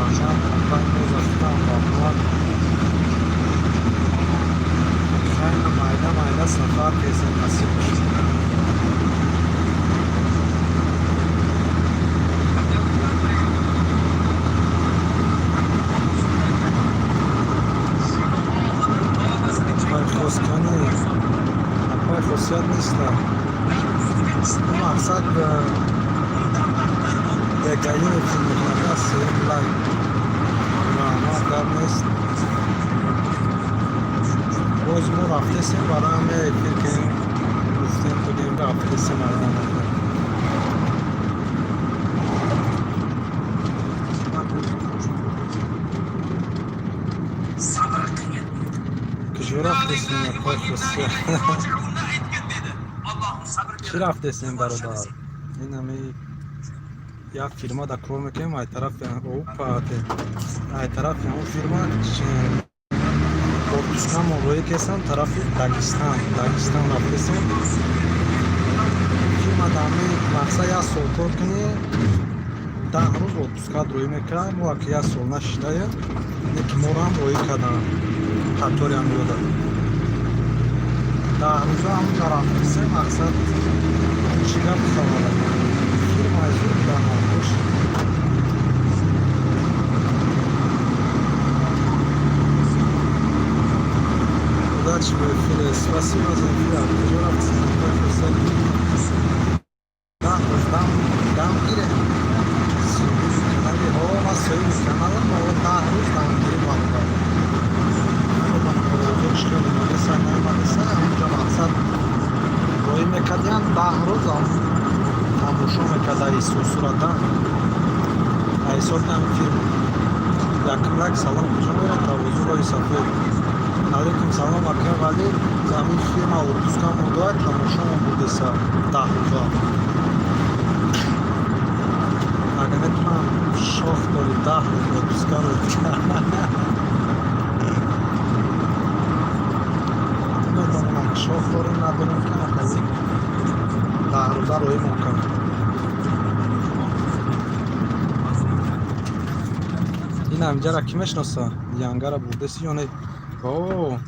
Раҳмат, апай Ноза, худам раҳмат. Хайна, майда майда сафар кесем, насиб бошад. Апай Хоскани, апай Хосият неста. Мақсад бегаин эфир мекунад, сеюм лайк. Раҳмат, гап нест. Боз мо рафтесем, барои ҳаме эфир ки гуфтем, будем, рафтесем майда майда. Sabr qilgin. Куҷо рафтесем, апай Хосият? Allohim sabr Чӣ рафтесем, бародар? Ин ҳами як фирма да кор мекунем, ай тарафи опа, ай тарафи ҳамон фирма отпускамо роӣ кесам тарафи Дагистан. Дагистан рафтесем. Фирма дар ҳами мақсад як сол кор кунӣ, 10 рӯз отпускат роӣ мекард. Мо аки як сол нашидаем, не ки морам роӣ кардам, қаториам ёда. 10 рӯза ҳамонҷа рафтесем. Мақсад чӣ гап хабара? Фирмаи зуд дар бош. Удачи в эфире. Спасибо за эфир. Куҷо рафтесем, апай Хусейн? 10 рӯз дам гирем. Соҳиби канали ҳо, ман соҳиби каналам, ҳоло 10 рӯз дамгирӣ бародар. Чӣ омадеса, наомадеса, ҳамонҷа мақсад роӣ мекардиян, 10 рӯз тамошо мекард айсосурата, айсоти ҳами фирма. Якум лайк. Салом, куҷо мерем? Тавозу роҳи сафед. Алейкум салом, ака. Вале ҳамин фирма отпускамон дорад, тамошомон бурдеса 10 рӯза. Агар метавонам, шох дори, 10 рӯз отпуска ро медонам, шох дорем, надорем, ки нахали 10 рӯза роимон кард. Ин ҳамҷара кӣ мешиноса? Янгара бурдеси ё не? О,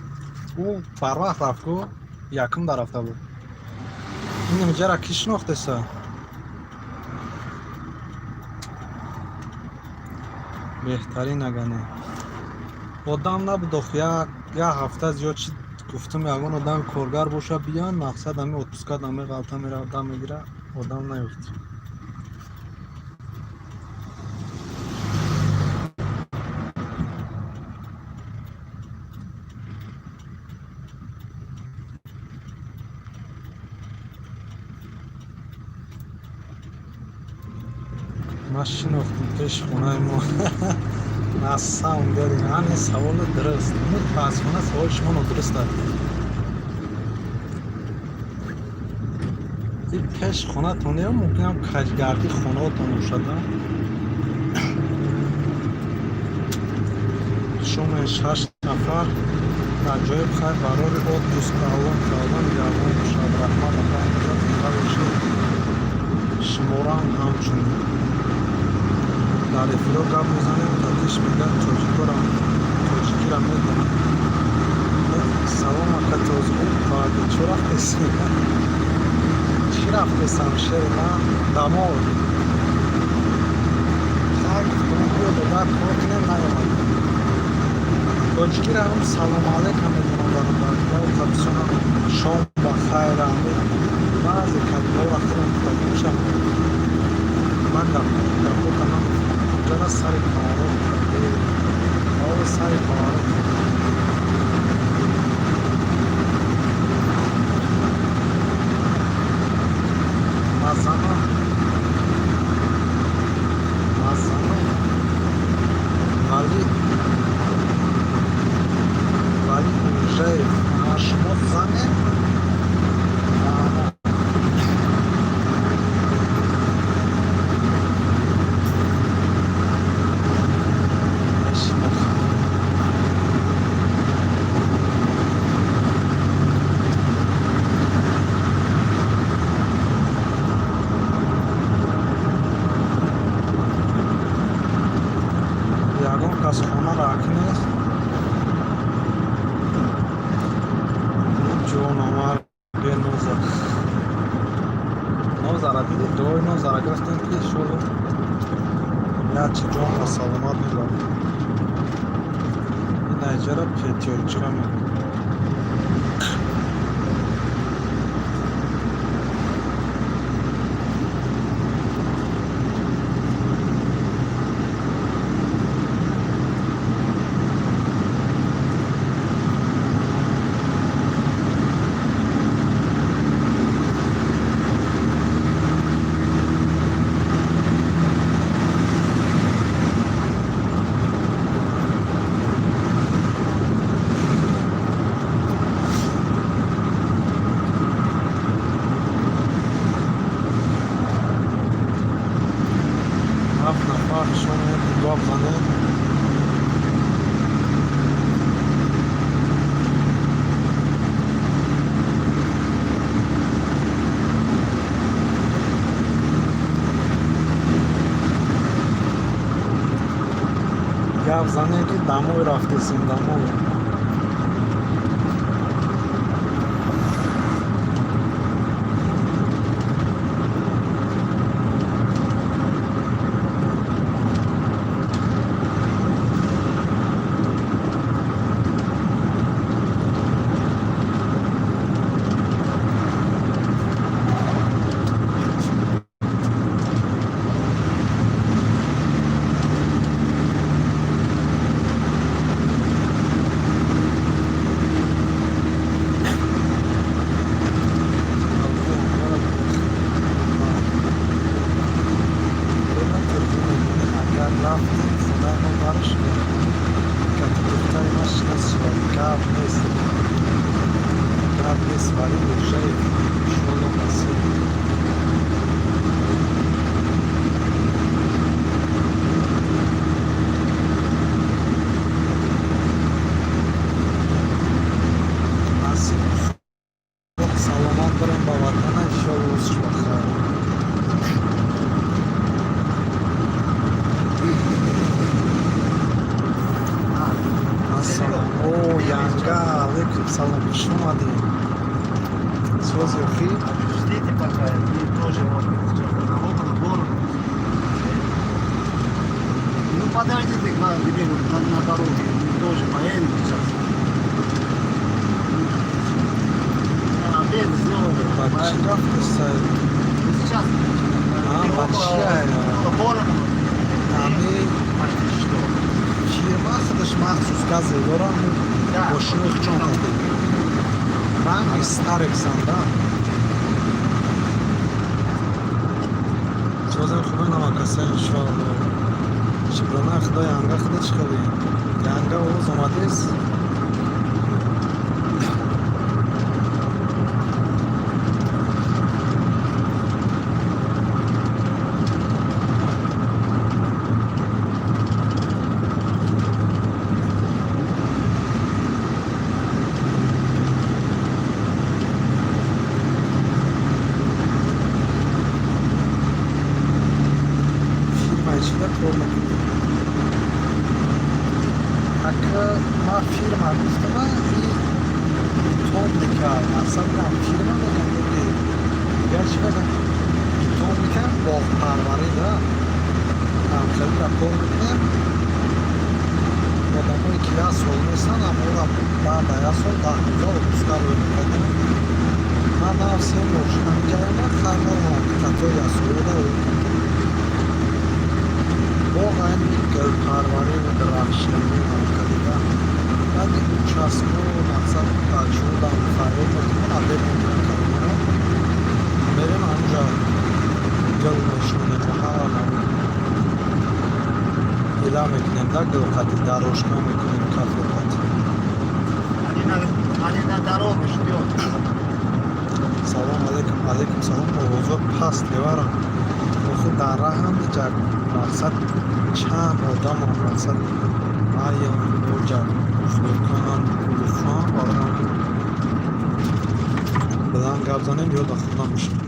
ӯ барвақт рафт ку, якум дар рафта буд. Ин ҳамҷара кӣ шинохтеса? Беҳтарин. Агар не, одам набуд ох, як ҳафта зиёд чи гуфтум, ягон одам коргар боша, биён. Мақсад ҳами отпуска даме ғалта мера, дам мегира, одам наёфт. Ман шинохтум, пеши хонаи мо. На самом деле ҳамин саволи дуруст. Мутаассифона, саволи шумо нодуруст аст. И пеш хонатон ё мумкинам каҷгардӣ хонаотон бошад. Шумо шаш нафар дар ҷои хайр барори отпуск. Аллоҳ таоло нигаҳбон бошад. Раҳмат, апа, зинда бошед. Шуморам ҳамчунин. Дар эфиро гап мезанем, татиш мегӯяд, тоҷикора, тоҷикира медонам. Салом, ака Тозгул. Чӣ рафтеси? Чӣ рафтесам, шери ман дамол? Хай, гуфтам, биё, додар, кор кунем, наёмад. Тоҷикира ҳам салом алейкум медонам, бародар. Табисонам, шом ба хайр. Ами баъзе калимаҳоро худам гуфтагимша. Ман гапҳо канам ҷара сари поворот, сари поворот. Мазанам, мазанам. Вали, Вали Уржаев, шумо зане? Раҳмат. Мешинохтам. Кас хонара акнест. Ҷономар беноза. Нозара диди, дуои нозара гирифтем, ки иншолло ячи ҷон ба саломат мебарад. Ин айҷара пятёрочка мегӯяд. Ҳафт нафар шумо гап занед. Гап занед, ки домой рафтесем, домой. Агар рафтем, хонаи мо барш кати духтари ман шинос шавад. Гап нест, гап нест, вале ӯшаи иншолло насиб. Насиб, саломат барем ба ватана, иншолло, рӯзш бахайр. Ассалом. О, янга, алейкум салом, хуш омадед. Сози охи? Ждите пока, и тоже, может быть, сейчас на город. Ну, подождите к нам, где на дороге, мы тоже поедем сейчас. На обед снова. Ба чӣ рафтеса? Сейчас. А, ба чӣ ай? Около города. Ами Почти что. фирма худаш махсус газе дорам, мошинои хучон кардем. Ранги Старексан, да? Созем худо намакаса, иншоалло. Шукрона худо, янга худо чӣ хеле? Янга овоз омадест? Фирмаи чида кор мекунед? Ака, ман фирма гуфтама, и питомника, мақсад ман фирма мегам ё не? Дигар чӣ мегам? Питомника, боғпарварӣ, да? Ҳамхелира кор мекунем. Одамое ки як сол нестанд, амора баъда як сол 10 рӯза отпуска рӯй мекардем. Ман нав се мошина мекардам, хайр, наромам, ки қатои яксолада рӯй кардем. Боғ айни гулпарвариву дарахтшинонӣ ҳамкалида. Баъди участко, мақсад, бачаҳо фарёд мекунанд, обед мекунанд калонҳо. Мерем ҳамҷа, гул мешинонем, ҳар навъ ила мекунем, да, гулқати дорожка мекунем, кафелқати. Они на дорогу ждет. Салом алейкум, алейкум салом, овозо паст леварам. Охи дар раҳам иҷа, мақсад, чанд одамам, мақсад, маям оҷа узбеконам, русҳоам, барои ки баланд гап занем ё да хона мешавем.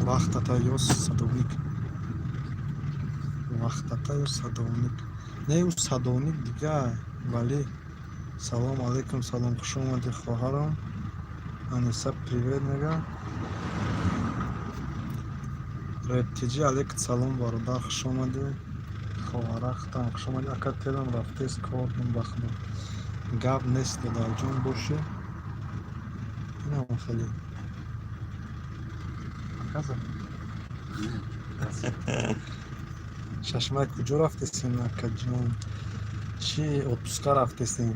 Вақтата ё садовник. Вақтата ё садовник? Не, ӯ садовник дига. Вале салом алейкум, салом, хуш омадӣ, хоҳарам Аниса, привет мега. Рептиҷи, алейкум салом, бародар, хуш омадӣ, хоҳарахтам, хуш омадӣ. Ака, телам рафтест, кор дум, ба худо гап нест, додарҷон бошӣ, инам хеле. Показывай. Шашмай, куҷо рафтесен, акаҷон? Чӣ, отпуска рафтесен?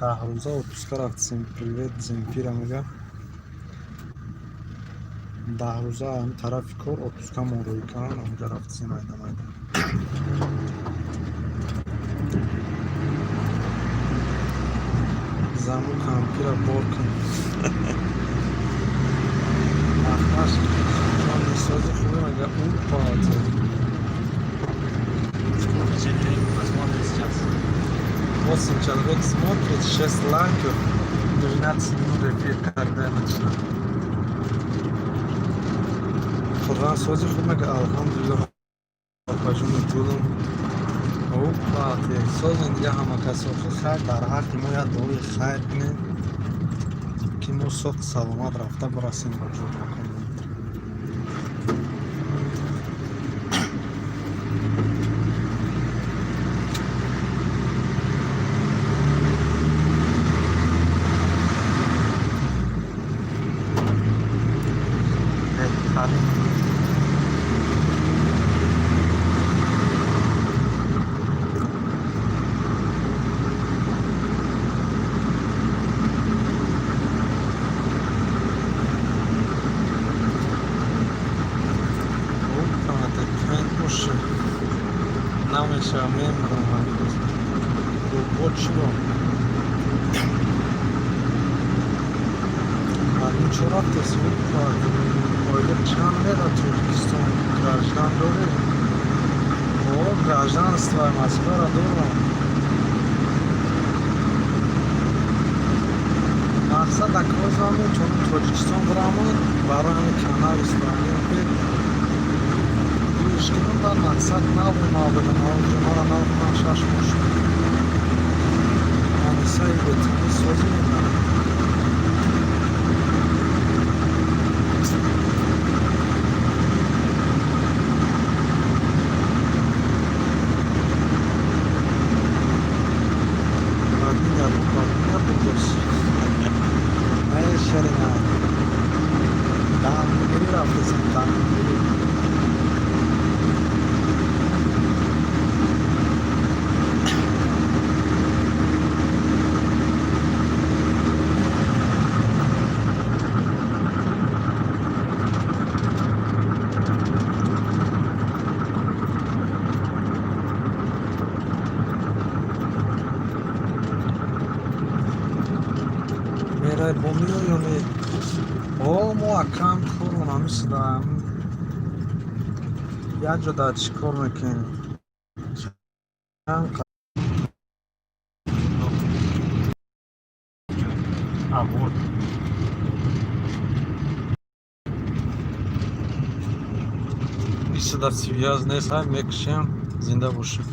10 рӯза отпуска рафтесен. Привет, Земфира мега. 10 рӯза ҳами тарафи кор отпускамон рӯй кардан, онҷа рафтесем, майда майда. Заму кампира бор кун. Ахмаш ҷон, сози хубе мега. Упа. Сколько человек посмотрит сейчас? 8 человек смотрит, 6 лайков, 12 минут эфир, когда я начинаю. Хуррам, сози хуб мега, алҳамдулиллоҳ, опаҷони гулам. Опа, созен дига ҳама касохи хайр, дар ҳаққи мо як дуои хайр кунед, ки мо соқ саломат рафта бирасем ба ҷой маконмон. Беҳтарин. Опа, пент боша. Намешава, мемрам ҳамин. Бо чиро? Мардум чо рафтест? Опа, оила чанд мера Тоҷикистон? Граждан дорӣ? О, гражданство Москваро дорам. Мақсад акозам метавонам Тоҷикистон бирамад, барои ҳамин канал истодам, ки гӯш кунам, баъд мақсад наву нав бидам. Онҷо мара нав панҷ шаш моҳ шуд. Анисаи бетанӣ созӣ мекунам. Бадин ягон бадин набудос. Не, шерина. Дамгирӣ рафтесем, дамгирӣ. Мерай бо миё ё не? О, мо акам кормон ҳамисида. Як ҷо дар чӣ кор мекунем? Чанд А, вот. Исида связь нест, ҳай мекушем, зинда бошем.